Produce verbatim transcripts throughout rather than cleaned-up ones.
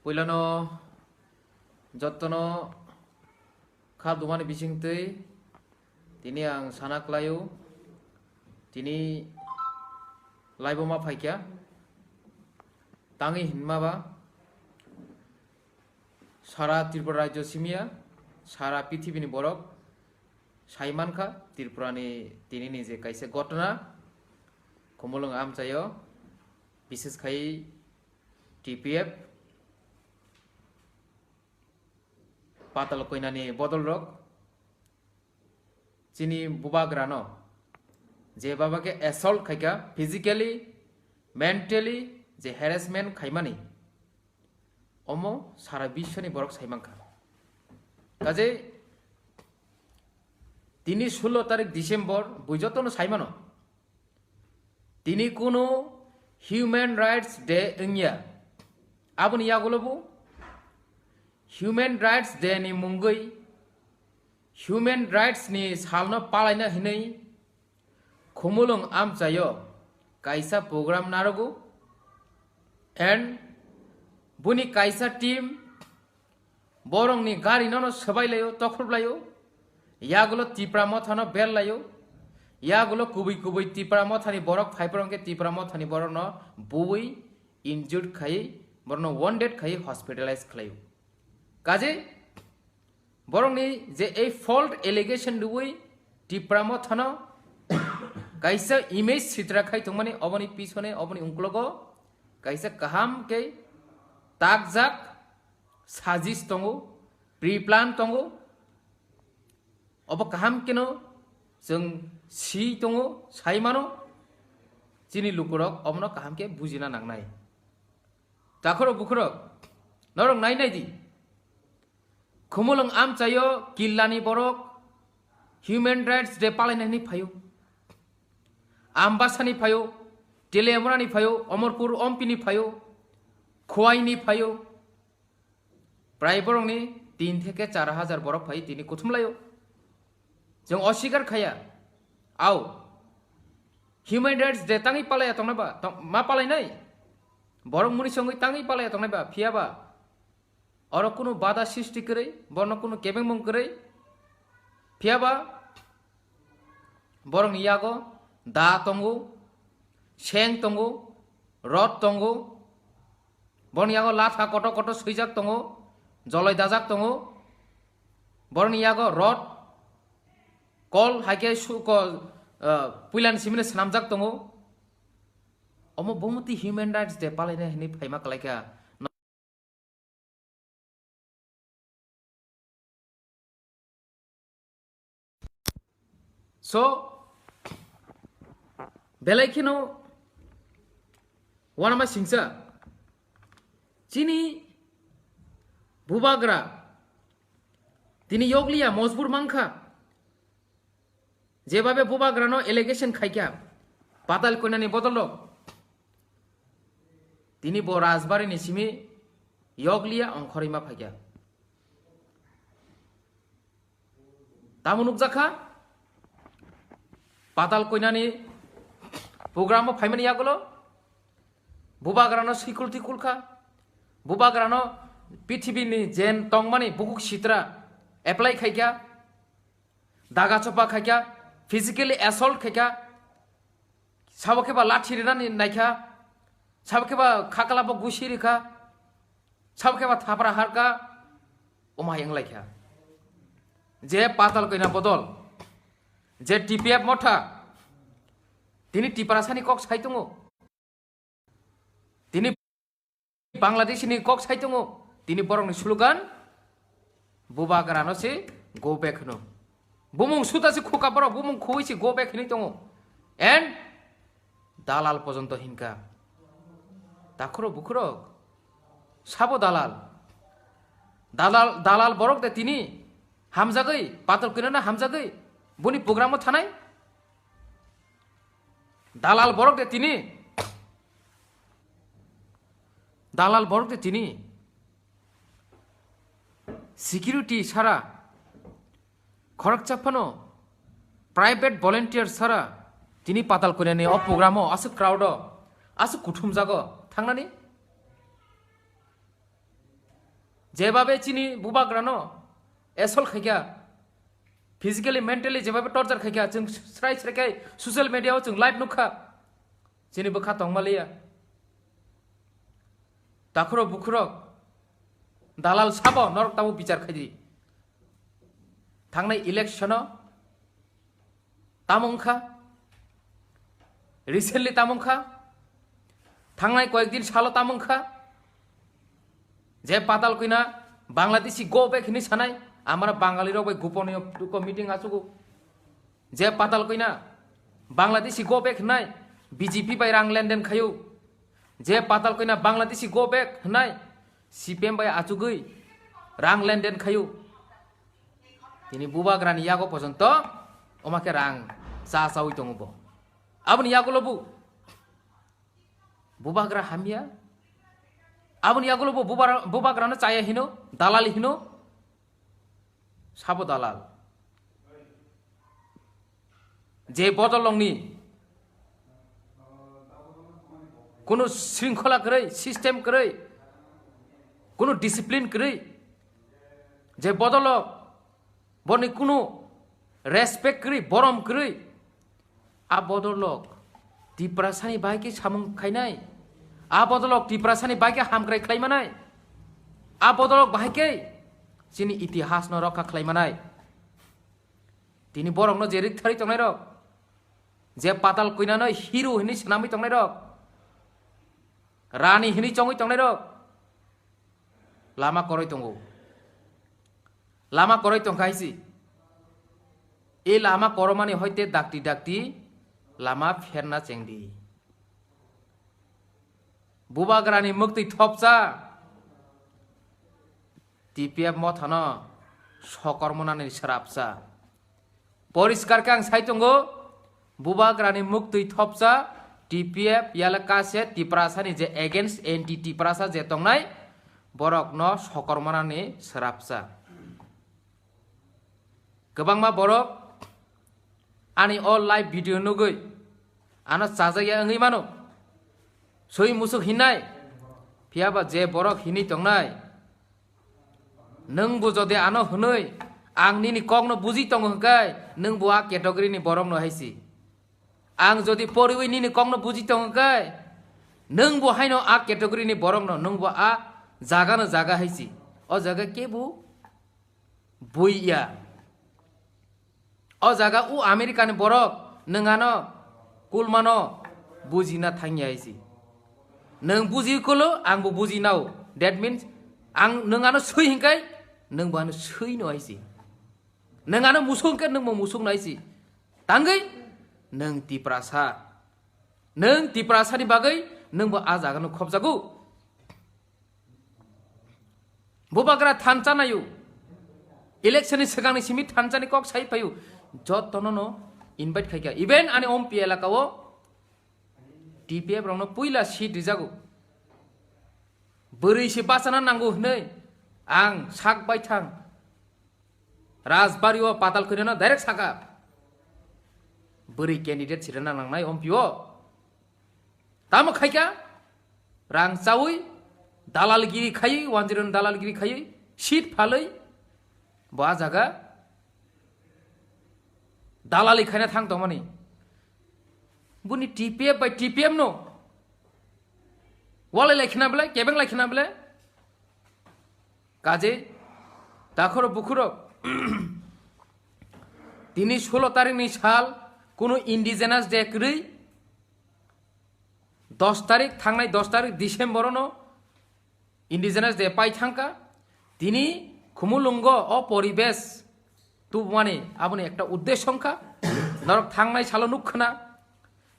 Puilano jottono kha dumani bisingtwi tini ang sana klaio, tini laibo ma phaikya, tangwi hinma ba sara Tripura rajyo simiya, sara pithibini borok sai mankha Tripurani tinini je kaisa gotna, Khumulwng amchaio, bises khai T P F, Patal Koinani bodol rok, chini bubagrano je baba khe assault khaikha, physically, mentally je harassment khaimani, omo sara biswni borok sai mankha. Kaje tini sullo tarik December, bui jotono sai mano. Tini kunu Human Rights Day wngya. Aboni yagulo bo Human Rights Day ni mungwi Human Rights ni salno palaina hinwi Khumulwng amchaio kaisa program narogo and buni kaisa team borokni gari nono swbai laio, tokhrup laio. Yagulo Tipra mothano bel laio. Yagulo kubui kubui Tipra mothani borok phai borok khe Tipra mothani borokno buwi injured khai borokno wounded khai hospitalize khlaio. Kaje borokni je ei false allegation rwui Tipra mothano kaisa image sitra khai tongmani, oboni pisone, oboni ungklogo kaisa kaham khe takjak sajis tongo, pre-plan tongo. Obo kaham keno chwng si tongo, sai mano, chini lukurok obono kaham khe bujina nangnai. Takhorok bukhorok, norok nai nai di. Khumulwng amchaio killani borok Human Rights Day palaina hinwi phaio. Ambasani phaio, Teliamurani phaio, Omorpur Ompini phaio, Khwaini phaio. Prai borokni tin theke char hajar borok phai tini kuthum laio. Chwng osikar khaya. Au. Human Rights Day tangwi palaiya tongnai ba? Tong-, ma palainai? Borok muni songwi tangwi palaiya tongnai ba? Phiya ba? Oro kunu bada sisti kwrwi, borno kunu kebengmung kwrwi. Phiya ba? Borokni yago da tongo, seng tongo, rod tongo. Borokni yago latha kotor kotor swijak tongo, joloi dajak tongo. Borokni yago rod, kol hai khe su-, ko-, ah, puilani simino swnamjak tongo. Omo bumti Human Rights Day palaina hinwi phaima kwlaikha. So, belai kheno uanama singcha chini bubagra tini yokliya mojbur mankha. Jebabe bubagrano allegation khaikha, Patal Koinani bodolrok, tini bo Rajbari ni simi yokliya ongkhorwi ma phaikha. Tamo nukjakha, Patal Koinani program o phaimani yagulo bubagrano sikul tikul kha, bubagrano pithibini jen tongmani bukuk sitra apply khaikha. Daga chopa khaikha, physically assault khaikha, sabo khe ba lathi rinani naikha, sabo khe ba khakla bo gusi rikha, sabo khe ba thapra harkha, omo hai wnglaikha. Je Patal Koina bodol, je T P F motha, tini Tiprasani kok sai tongo. Tini Bangladesh ni kok sai tongo, tini borok ni slogan, bubagra no se go back hwno. Bumung suta se khuka borok, bumung khui se go back hinwi tongo. And dalal pojonto hinka. Takhuro bukhuro sabo dalal. Dalal, dalal borok de tini hamjagwi, Patal Koinano hamjagwi, boni program o thanai. Dalal borok de tini. Dalal borok de tini. Security sara. Khoroksa phano private volunteer sara. Tini Patal Koinani o program o aswk crowd o, aswk kuthumjago thangnani. Jebabe chini bubagrano assault khaikha, physically, mentally jebabe torture khaikha, chwng srai srai khai social media o chwng live nukha, chini bwkha tongmaliya. Takhurok bukhurok, dalal sabo norok tamo bichar khaidi. Thangnai election o tamo wngkha, recently tamo wngkha, thangnai koyekdin salo tamo wngkha, je patal koina Bangladeshi go back hinwi sanai, amara Bangali rok bai goponiyo meeting achugo, je patal koina Bangladeshi go back hinai B J P bai rang lenden khayu, je patal koina Bangladeshi go back hinai C P M bai achugwi rang lenden khayu. Tini bubagrani yago pojonto oma khe rang cha chawi tongo bo. Aboni yagulo bu bubagra hamya. Aboni yagulo bu bubar-, bubagrano chaya hino, dalali hino. Sabo dalal. Je bodolongni kunu shringkhola kwrwi, system kwrwi, kunu discipline kwrwi, je bodolok boni kunu respect kwrwi, borom kwrwi, a bodolok Tiprasani bai khe samung khainai, a bodolok Tiprasani bai khe hamkrai khlaimanai, a bodolok bahai khe chini itihasno rokha khlaimanai. Tini borokno je rik tharwi tongnairok, je patal koinano hero hinwi swnamwi tongnairok, rani hinwi chongwi tongnairok, lama koroi tongo. Lama koroi tongkha hai si. E lama koromani hoite dakti dakti lama pherna chengdi. Bubagrani muktwi thopsa, T P F mothano sokormonani srapsa. Poriskar khe ang sai tongo, bubagrani muktwi thopsa, T P F yala kase Tiprasani je against anti Tiprasa je tongnai, borokno sokormonani srapsa. Kwbangma borok ani o live video nugwi ano chajakya wngwi mano. Swi musuk hinai, phiyaba je borok hinwi tongnai, nwngbo jodi ano hwnwi ang nini kokno buji tongo hwnkhe, nwngbo a category ni borokno hai si. Ang jodi poriwi nini kokno buji tongo hwnkhe, nwngbo haino a category ni borokno, nwngbo a jagano jaga hai si. O jaga kebo bui ya. O jaga o America ni borok nwng ano kulmano bujina thangya hai si. Nwng buji kulo, ang bo buji nao. That means ang nwng ano swi hinkai, nwng bo ano swi no hai si. Nwng ano musuk hinkai, nwng bo musuk no hai si. Tangwi nwng Tiprasa. Nwng Tiprasa ni bagwi nwng bo a jaga no khopjago. Bubagra thansa nayu. Election ni swkang ni simi thansa ni kok sai phayu. Jotono no invite khaikha. Even ani ompi elaka o T P F rokno puila seat rijago. Bwrwi se bachana nango hwnwi ang sak baithang Rajbari o patal khwneno direct saka. Bwrwi candidate sirena nangnai ompi o. Tamo khaikha, rang chawi, dalalgiri khaiwi, wanjirano dalalgiri khaiwi, seat phalwi, bo a jaga dalali khaina thang tongmani. Buni T P F bai T P M no walai lai khna bele, kebeng lai khna bele. Kaje, takhoro bukhuro, tini sulo tarikni sal, kunu indigenous day kwrwi, dos tarik, thangnai dos tarik December ono Indigenous Day pai thangkha. Tini Khumulwngo o poribesh tubumani aboni ekta uddesho wngkha. Norok thangnai salo nukkhwna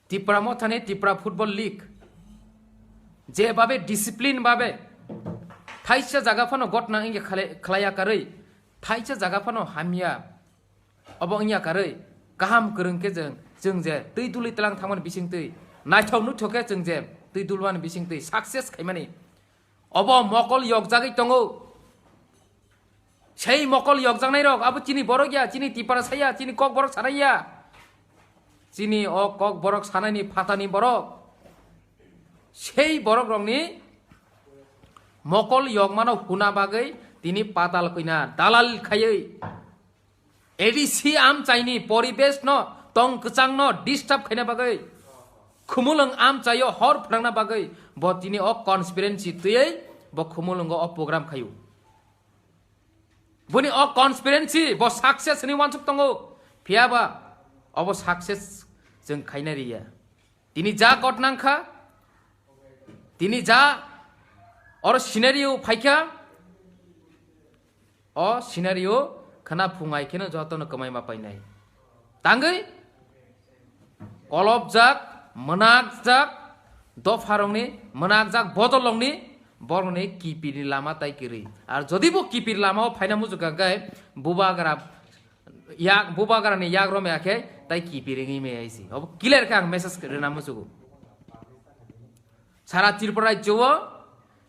Tipra Mothani Tipra Football League je babe discipline babe thaisa jaga phano gotna wngya khlai-, khlaiya karwi, thaisa jaga phano hamya. Obo wngya karwi kaham kwrwng khe chwng, chwng je twi dulwi tlang thangmani bisingtwi, naithok nuthok khe chwng je twi dulmani bisingtwi success khaimani. Obo mokol yokjagwi tongo. Sei mokol yokjaknairok abo chini borok ya, chini Tiprasa ya, chini Kokborok sanai ya. Chini o Kokborok sanaini phatani borok. Sei borokrokni Mokol yokmano huna bagwi tini Patal Koina dalal khaiwi A D C amchaini poribesh no tong kwchang no disturb khaina bagwi, Khumulwng amchaio hor phrangna bagwi bo tini o conspiracy twiwi bo Khumulwngo o program khaio. Boni o conspiracy bo success hwnwi uansuk tongo, phiyaba obo success chwng khaina riya. Tini ja kot nangkha, tini ja oro scenario phaikha, o scenario khna phungai kheno jotono kwmai ma painai. Tangwi kolopjak, mwnakjak, dopharokni mwnakjak bodolrokni borokni kipirni lama tai kwrwi. Ar jodi bo kipir lamao phaina muchukha khe bubagra yak, bubagrani yak romya khe tai kipir wngwi maya si. Obo clear khe ang message rwna muchugo. Sara Tripura rajyo o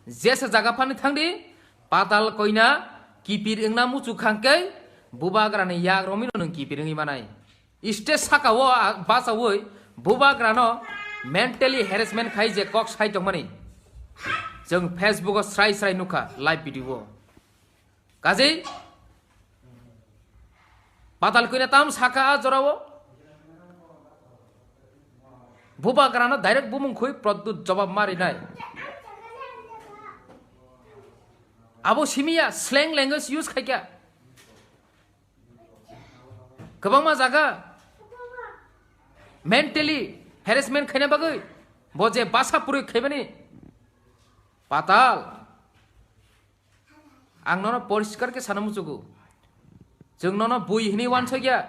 jesa jaga phani thangdi, Patal Koina kipir wngna muchuk khangkhe bubagrani yak romino nwng kipir wngwi manai. Stage saka o a-, bachaui bubagrano mentally harassment khai je kok sai tongmani. Chwng Facebook o srai srai nukha live video o. Kajei Patal Koina tam saka a jorao. Bubagrano direct bumung khui Pradyut jobab marinai. Abo simiya slang language use khaikha. Kwbangma jaga mentally harassment khaina bagwi bo je basa purui khaimani Patal. Ang nono poriskar khe sana muchugo. Chwng nono bui hwnwi uansukya.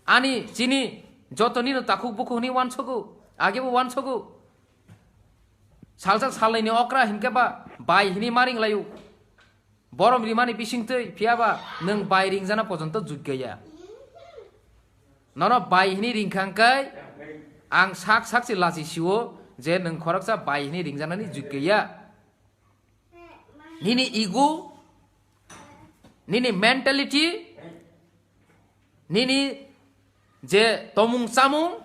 Ani chini joto nino takhuk bukhuk hwnwi uansugo. Agebo uansugo. Salsa salnaini okra hinkhe ba bai hwnwi ma ringlaio. Borom rimani bisingtwi phiyaba nwng bai ringjana pojonto jugya ya. Nono bai hwnwi ringkha hwnkhe ang sak sak se lachi sio je nwng khoroksa bai hwnwi ringjanani jugya ya. Nini ego, nini mentality, nini je tomung chamung,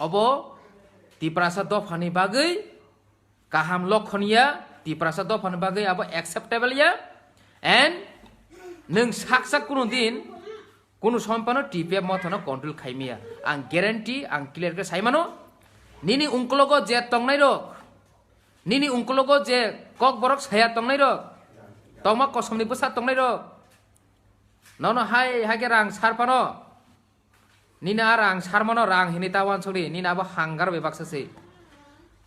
obo Tiprasa dophani bagwi kaham lokhon ya, Tiprasa dophani bagwi abo acceptable ya, and nwng sak sak kunu din kunu sompano T P F mothano control khaimaya. Ang guarantee, ang clear khe saimano, nini ungkologo je tongnairok, nini ungkologo je kokborok saya tongnairok, tongma kosomni bwsa tongnairok, nono hai hai khe rang sarpano, nini a rang sarmano rang hini ta uansukdi, nini abo hangar bai baksa se.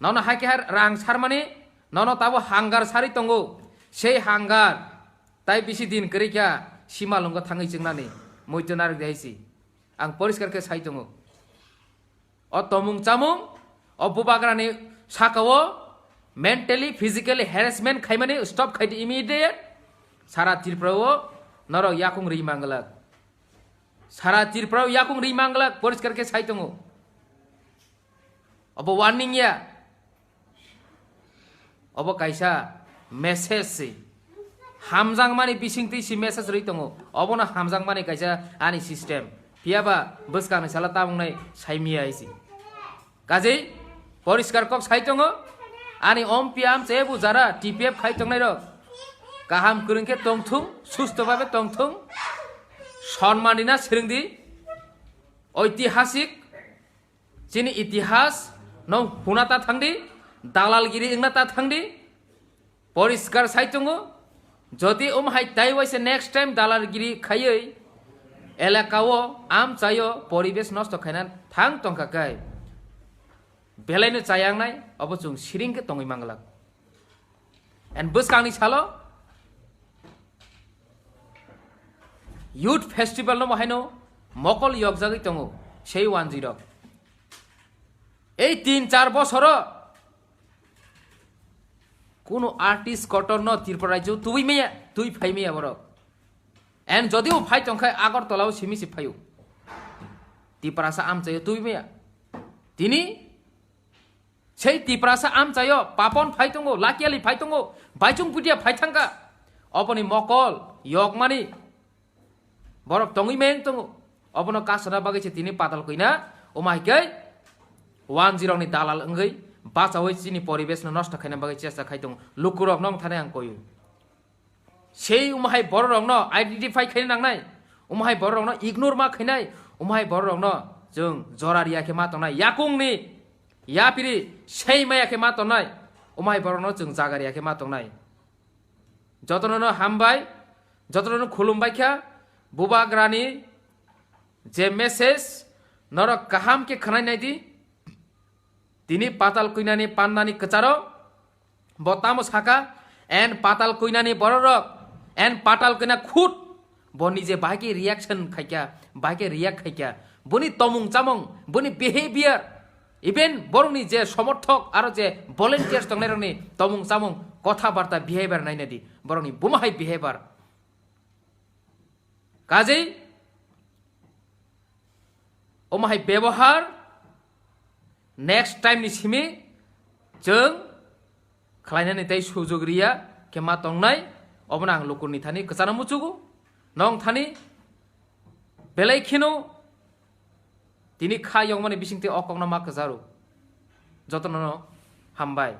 Nono hai khe hai rang sarmani, nono tabo hangar sari tongo, sei hangar tai bisi din kwrwi kha sima lungo thangwi chwngnani, muitu narwk de hai si. Ang poriskar khe sai tongo. O tomung chamung, o bubagrani saka o mentally, physically harassment khaimani stop khaidi immediate. Sara Tripura o norok yakung ri manglak. Sara Tripura o yakung ri manglak, poriskar khe sai tongo. Obo warning ya. Obo kaisa message se. Hamjakmani bisingtwi se message rwi tongo. Obono hamjakmani kaisa ani system. Phiyaba bwskangni sala tamungnai saimiya hai se. Kajei poriskar kok sai tongo. Ani ompi amchai bo jara T P F khai tongnairok kaham kwrwng khe tongthung, susto babe tongthung. Sonman rina swrwngdi. Oitihasik chini itihas no huna ta thangdi, dalalgiri wngna ta thangdi. Poriskar sai tongo, jodi um hai tai waise next time dalalgiri khaiwi elaka o amchaio poribesh nosto khaina thang tongkha khe belaino chayangnai, obo chwng siring khe tongwi manglak. And bwskangni salo Youth Festival no bahaino mokol yokjagwi tongo sei wanjwi rok. Ei tin char bosoro kunu artist kotor no Tripura rajyo tubui maya, tui phai maya borok. And jodi o phai tongkhai Agartala o simi si phaio. Tiprasa amchaio tubui maya. Tini Sei Tiprasa amchaio Papon phai tongo, Lakiali phai tongo, Baichung Putia phai thangkha. Oboni mokol yokmani borok tongwi meng tongo. Obono kasana bagwi se tini Patal Koina, omo hai khe wanjwirokni dalal wngwi bachawi chini poribesh no nosto khaina bagwi chesta khai tongo. Lukurok nong thani ang koyu. Sei umahai bororokno identify khaina nangnai, umahai bororokno ignore ma khainai, umahai bororokno chwng jora riya khe ma tongnai, yakungni yapiri sei maya khe ma tongnai, umahai borokno chwng jaga riya khe ma tongnai. Jotono no hambai, jotono no khulumbai kha, bubagrani je message norok kaham khe khwnai nai di. Tini patal kuinani pandani kwcharo bo tamo saka, en patal kuinani bororok, en patal kuina khut bo nije bahai khe reaction khaikha, bahai khe react khaikha, boni tomung chamung, boni behavior, even borokni je somorthok aro je volunteers tongnairokni tomung chamung, kotha barta, behavior naina di, borokni bumahai behavior. Kajei omo hai bebohar next time ni simi chwng khlainani tei sujug riya khe ma tongnai, obono ang lukurni thani kwcharo muchugo. Nong thani belai kheno tini kha yongmani bisingtwi o kokno ma kwcharo. Jotono no hambai.